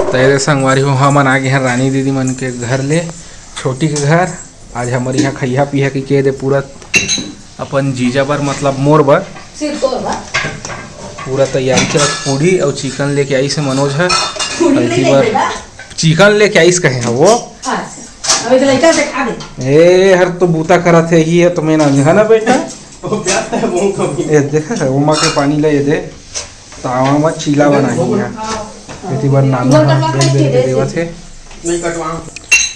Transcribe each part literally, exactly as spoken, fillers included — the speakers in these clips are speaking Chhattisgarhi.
त ये दे संगवारी हो, हमन आ गे हन रानी दीदी मन के घर ले, छोटी के घर। आज हमर यहाँ खइहा पीहा के, के दे पूरा अपन जीजा बर, मतलब मोर बर। सिर्फ तोर बर। पूरा तैयारी चलत, पूड़ी अउ चिकन लेके आइस हे मनोज ह। पूड़ी अउ नहीं एती बर लेके ना। चिकन लेके आइस कहे ह वो। अच्छा, अबे तो लइका से खा दे। ए, हर तो बूता करत हे ही है, तो मैं ना है ना बेटा। वो प्याज है, वो कमी। ये देख, वो माँ के पानी ले, ये दे। तावा म चीला बनाही है। एती बर नाम ह बेल बेल के देवत हे।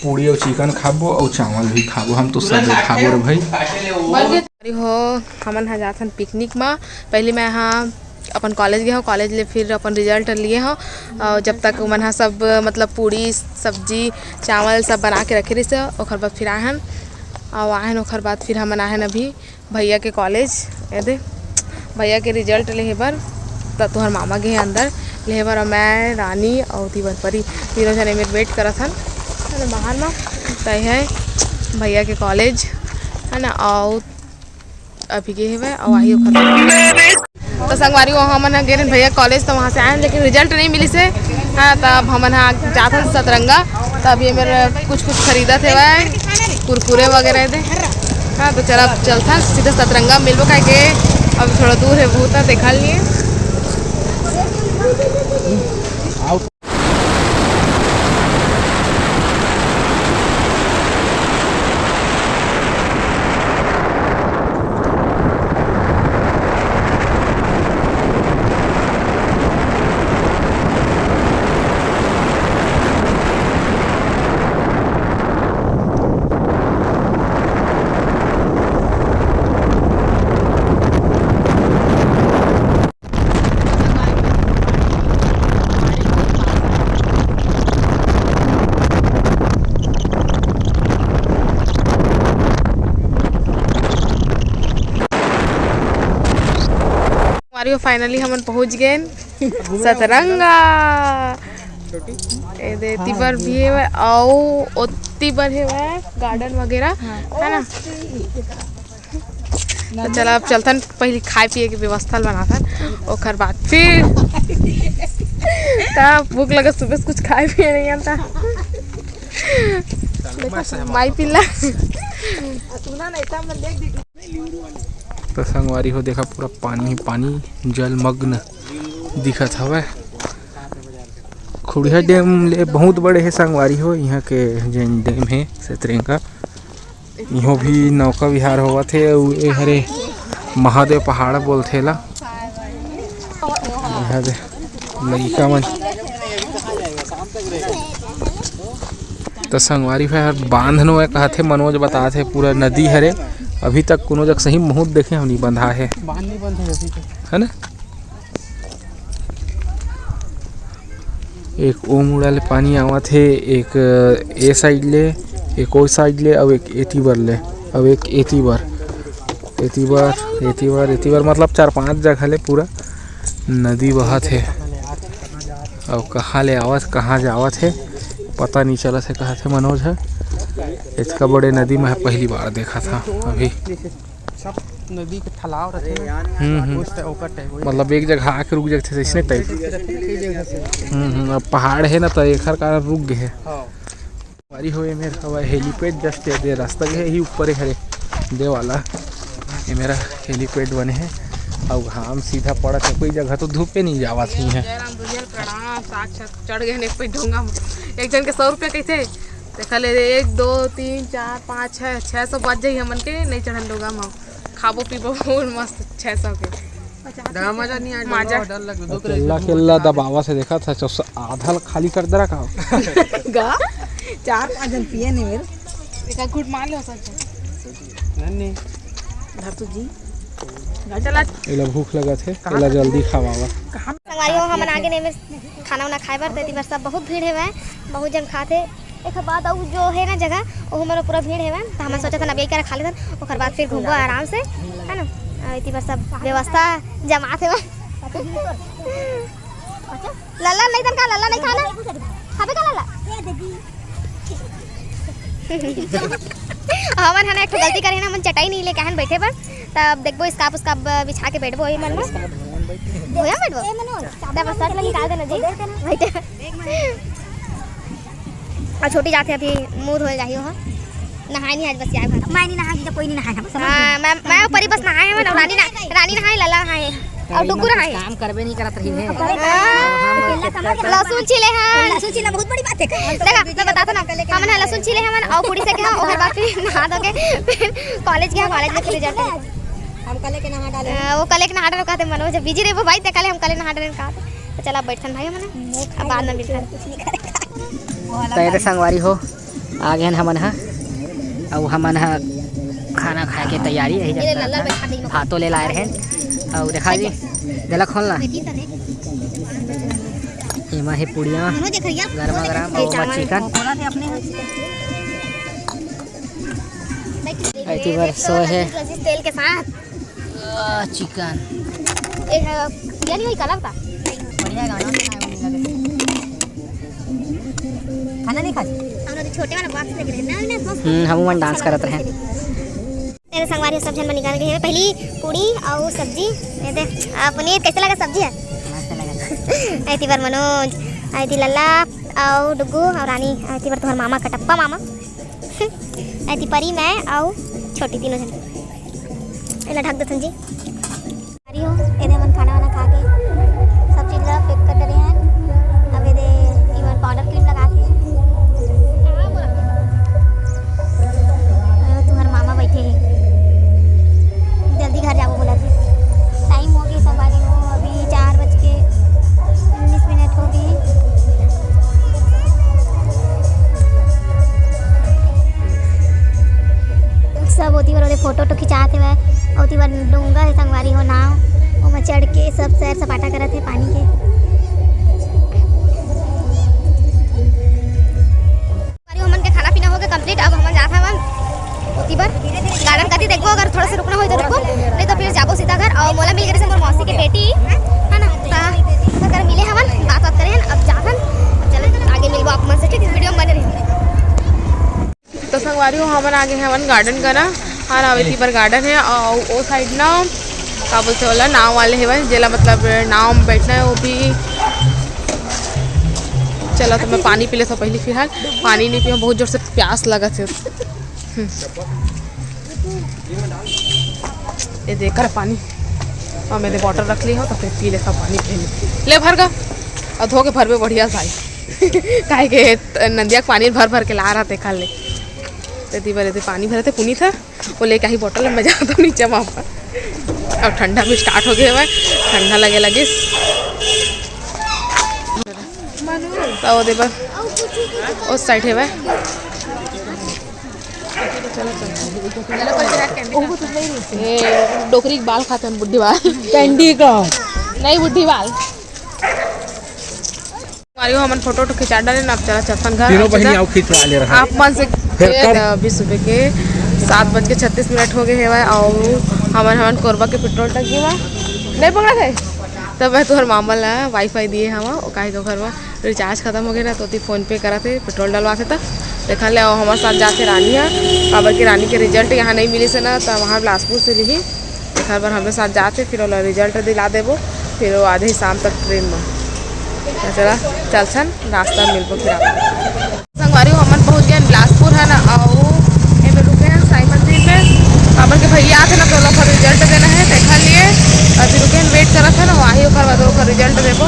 पूड़ी अउ चिकन खाबो अउ चावल भी खाबो, हम तो सब खाबो रे भाई। अरे हो, हमन ह जाथन पिकनिक म। पहली मैं ह अपन कॉलेज गे हो, कॉलेज ले फिर अपन रिजल्ट लिए हो। अउ जब तक ओमन ह सब, मतलब, पूड़ी, सब्जी, चावल सब बना के रखे रहिस, ओखर बाद फिर आए हन। अउ आए हन, ओखर बाद फिर हमन आए हन अभी भैया के कॉलेज, ये दे, भैया के रिजल्ट लेहे बर। त तोहर मामा गे हे अंदर लेहे बर, अउ मैं, रानी अउ तिवन परी तीनों झन एमेर वेट करत हन, है ना, बाहर म। त ये है भैया के कॉलेज, है ना, अउ अभी गे हेवय, अउ आही ओखर बाद। त संगवारी हो, हमन ह गे रहेन भैया कॉलेज, त वहाँ से आए हन, लेकिन रिजल्ट नहीं मिलिस हे। हाँ, त अब हमन ह जात हन सतरंगा। त अभी एमेर कुछ कुछ खरीदत हेवय, कुरकुरे वगैरह दे। हाँ, त चल, अब चलथन सीधे सतरंगा मिलबो, काहे के अब थोड़ा दूर हे बहुत, देखा लिए। संगवारी हो, finally हमन पहुंच गए सतरंगा। ए दे, एती बर भी हेवय, अउ ओती बर हेवय, garden वगैरह, है ना? त चला, अब चलथन, पहली खाए पिए के व्यवस्था ल बनाथन, ओखर बाद फिर। त भूख लगे, सुबह से कुछ खाए पिए नहीं आता। देखो, माई पिल्ला। त संगवारी हो, देखा, पूरा पानी ही पानी, जलमग्न दिखत हवय। खुड़िया डैम ले बहुत बड़े हे संगवारी हो, इहाँ के जेन डैम हे सतरंगा। इहों भी नौका विहार होवत हे, अउ ए हरे महादेव पहाड़ बोलथे एला। एहा दे लइका मन। त संगवारी भाई हर बांध नोहे कहत हे, मनोज बतात हे पूरा नदी हरे। अभी तक कोनो जग सही मुहूर्त देखे हम नहीं बंधा हे। बांध नहीं बंधा अभी तक। है ना? एक ओ मुड़ा ले पानी आवत हे, एक ए side ले, एक ओ side ले, अउ एक एती बर ले, अउ एक एती बर, एती बर, एती बर, एती बर, मतलब चार पांच जगह ले पूरा नदी बहत हे। अउ कहाँ ले आवत, कहाँ जावत हे, पता नहीं चलत हे, कहत हे मनोज ह। इतका बड़े नदी मैं पहली बार देखत हंव अभी। सब नदी के ठलाव रथे ना, हम्म, हम्म। उस टाइ-, ओकर टाइप वही। मतलब एक जगह आके रुक जाथे, अइसने टाइप। कई जगह से। हम्म, हम्म, अब पहाड़ हे ना, त एखर कारण रुक गे हे। हाँ। संगवारी हो, ए मेर हवय helipad, just ए दे रास्ता गे हे, ही ऊपर हरे दे वाला। ए मेरा helipad बने हे, अउ घाम सीधा पड़त हे, कोई जगह तो धूपे नहीं जावत ही है। जय राम दुनिया, प्रणाम, साक्षात चढ़ गए ने कोई ढोंगा में। एक जन के सौ रुपया कइसे? देखा ले रे, एक, दो, तीन, चार, पाँच, छः, छः सौ बच जाही हमन के, नहीं चढ़न डोंगा म। खाबो पीबो फूल मस्त छः सौ के। गा मजा नहीं आया, मजा। डोंगा डर लग, दो अकेला, अकेला दबावा से देखा था, चौसा आधा ल खाली कर दे रहा का? गा? चार पाँच जन पिए नहीं मेरे। देखा, घुट मार लो सच। नहीं, नहीं। धर तू जी। चला। एला भूख लगत हे, एला जल्दी खवावा। संगवारी हो, हमन आगे नहीं में खाना उना खाए बर, तेती बर सब बहुत भीड़ हेवय, बहुत जन खात हे। एकर बाद अउ जो हे ना जगह, ओहू मेर पूरा भीड़ हेवय, त हमन सोचत हन अब यही करा खा लेथन, ओकर बाद फिर घूमबो आराम से, है ना? अउ एती बर सब व्यवस्था जमात हेवय। लल्ला नहीं तन का, लल्ला नहीं खाना? खाबे का लल्ला? हमन हना एक ठो गलती करे ना, हमन चटाई नहीं लेके आहन बैठे बर, तब देखबो स्कार्फ उसकार्फ बिछा के बैठबो वही मन में। भैया बैठबो? तब शर्ट ला निकाल देना जी। बैठे। अउ छोटी जाथे अभी मुंह धोए जाही ओहा। नहाए नहीं आज, बस जाए भर। मैं नहीं नहाए, कोई नहीं नहाए, हम समझ हाँ, गए। मैं, मैं ऊपर ही बस नहाए हवन, अउ रानी ना, रानी नहाए, लल्ला नहाए, अउ रानी डुगू मन कुछ नहाए। काम करबे नहीं करत रही है। हाँ। अकेला समझ गए। लहसुन छीले हन। लहसुन छीलना बहुत बड़ी बात है। देखा, मैं बताता ना, हमन ह लहसुन छीले हवन, अउ पूड़ी सेके हवन, ओकर बाद फिर नहा धो के फिर कॉलेज गए, कॉलेज में फिर रिजल्ट। हम कले के नहा डाले। अ, वो कले के नहा डाले कहते मनोज, busy रहे वो भाई, ते कले हम कले नहा डाले कहते। तो चला बैठन भाई हमन, अब बाद में मिलथन। कुछ नहीं करे। तो ये दे संगवारी हो, आ गए हमन ह, अउ हमन ह खाना खाए के तैयारी यही ये जगह लल्ला था। बैठा दे, भातो ले लाए रहे, अउ देखा जी, देला खोलना। एमा हे पुड़िया, दोनों देख भैया, गरमा गरम, ये अउ ओमा चावल चिकन। पकौड़ा थे अपने हाथ से। एती बर सोए हे। तेल के साथ। आ, चिकन। ए, अ, यानी वही कलर का। बढ़िया गाना सुनाए वो नीला के। खाना नहीं खाते? हम लोग छोटे वाला बॉक्स लेके रहे ना, ना, बॉक्स। हम्म, हम मन डांस करत रहे। तेरे संगवारी सब झन बन निकाल गए हैं। पहली पूड़ी और सब्जी। ये दे, आ, पनीर कैसे लगा सब्जी है? मस्त लगा। एती बर मनोज, एती लल्ला, और डुगू, और रानी, एती बर तुम्हार मामा कटप्पा मामा। एती परी, मैं, और छोटी तीनों झन। एला ढक देथन जी। अरे हो, एदे हमन खाना वाना खा के सब चीज ला पैक कर डरे हन। अब एदे इमन पाउडर क्रीम लगा के, अ, तुहर मामा बैठे हे, जल्दी घर जाबो बोलत हे। टाइम हो गए संगवारी हो, अभी चार बज के उन्नीस मिनट हो गए। सब ओती बर ओदे फोटो वोटो खिंचात हेवय। ओती बर डोंगर हे संगवारी हो, नाव ओमा चढ़ के सब सैर सपाटा करत हे पानी के। संगवारी हो, हमन के खाना पीना हो गए complete। अब हमन जात हवन ओती बर garden कती, देखबो अगर थोड़ा सा रुकना होई तो रुकबो, नहीं तो फिर जाबो सीधा घर। और मोला मिल गए मोर मौसी के बेटी, है ना, तो अगर मिले हवन, बात बात करे हन। अब जात हन, अब चलो आगे मिलबो आप मन से, ठीक है, वीडियो में बने रहिए। तो संगवारी हो, हमन आगे हवन garden करा, हाँ ना, एती बर garden है, और ओ side ना, का बोलते वाला, नाव वाले हेवय, जेला मतलब नाव में बैठना है, वो भी। चलो, तो मैं पानी पी लेथव पहली, फिलहाल पानी नहीं पीहूँ, बहुत जोर से प्यास लगत है। हम्म। ये देख कर पानी, और मैंने बॉटल रख ली हो, तो फिर पी लेथव पानी पहले। ले भर गा, और धो के भरबे बढ़िया से भाई। काहे के नदिया के पानी भर भर के ला रहा, तेखर ले। एती बर एती पानी भरत हे पुनीत ह, वो लेके आही बॉटल, मैं जात हूँ नीचे मापा। अब ठंडा भी start हो गया है, ठंडा लगे लगिस। तो वो दे बर, उस side है वह। चलो, चलो। ए, डोकरी के बाल खाते हैं, बुढ़ी बाल। कैंडी का। नहीं, बुढ़ी बाल। मारियो, हमन फोटो वोटो खिंचा डाले ना, अब चला चलथन घर। तीनों अब बहिनी चला आओ, खिंचवा ले रहा। आप मन से फिर ये कब? अभी सुबह के सात बज के छत्तीस मिनट हो गए हेवय, और हमन, हमन कोरबा के पेट्रोल टंकी मा नहीं पकड़ा थे, तब मैं तुहर मामा ला वाईफाई दिए हवा, ओ काहे के घर मा रिचार्ज खत्म हो गए ना, तो ओती फोन पे करत हे, पेट्रोल डलवात हे। त देखा ले, अउ हमर साथ जात हे रानी ह, काबर कि रानी के रिजल्ट यहाँ नहीं मिलिस हे ना, त वहाँ बिलासपुर से लिही। तेखर बर हमरे साथ जात हे, फिर ओला रिजल्ट दिला देबो, फिर वो आधे शाम तक ट्रेन में। त चला, चलथन, रास्ता में मिलबो फिर आप। संगवारी हो, हमन पहुँच गए बिलासपुर है ना, अउ एमे रुके हैं साई मंदिर में। काबर के भैया आथे ना, तो ओला ओकर रिजल्ट देना है, तेखर लिए अभी रुके हैं, वेट करत है ना, वही ओकर बाद ओकर रिजल्ट देबो,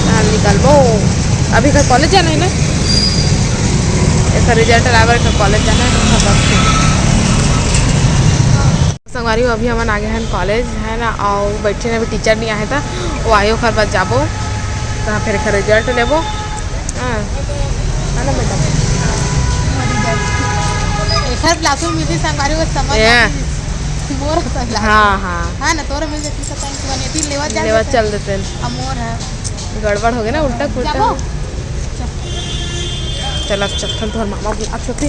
तहन निकलबो। अभी घर कॉलेज जाना है ना, एकर रिजल्ट आए बर एकर कॉलेज जाना है, तो सब रखते हैं। संगवारी हो, अभी हमन आगे हन कॉलेज, है ना, अउ बैठे हैं, अभी टीचर नहीं आए था, वो आए ओकर बाद जाबो, तो फिर एकर रिजल्ट लेबो। हाँ, है ना बेटा? एकर क्लास में मिली संगवारी हो, समझ या। आती। मोर संगवारी। हाँ, हाँ। हाँ ना, तोरा मिल जाती तो टाइम सुबह नहीं थी, लेवा जा लेवा देते। चल देते हैं। अब मोर है। गड़बड़ हो गया ना, उल्टा पुल्टा। जाबो? चल, अब चलथन, तोहर मामा बुलात होते।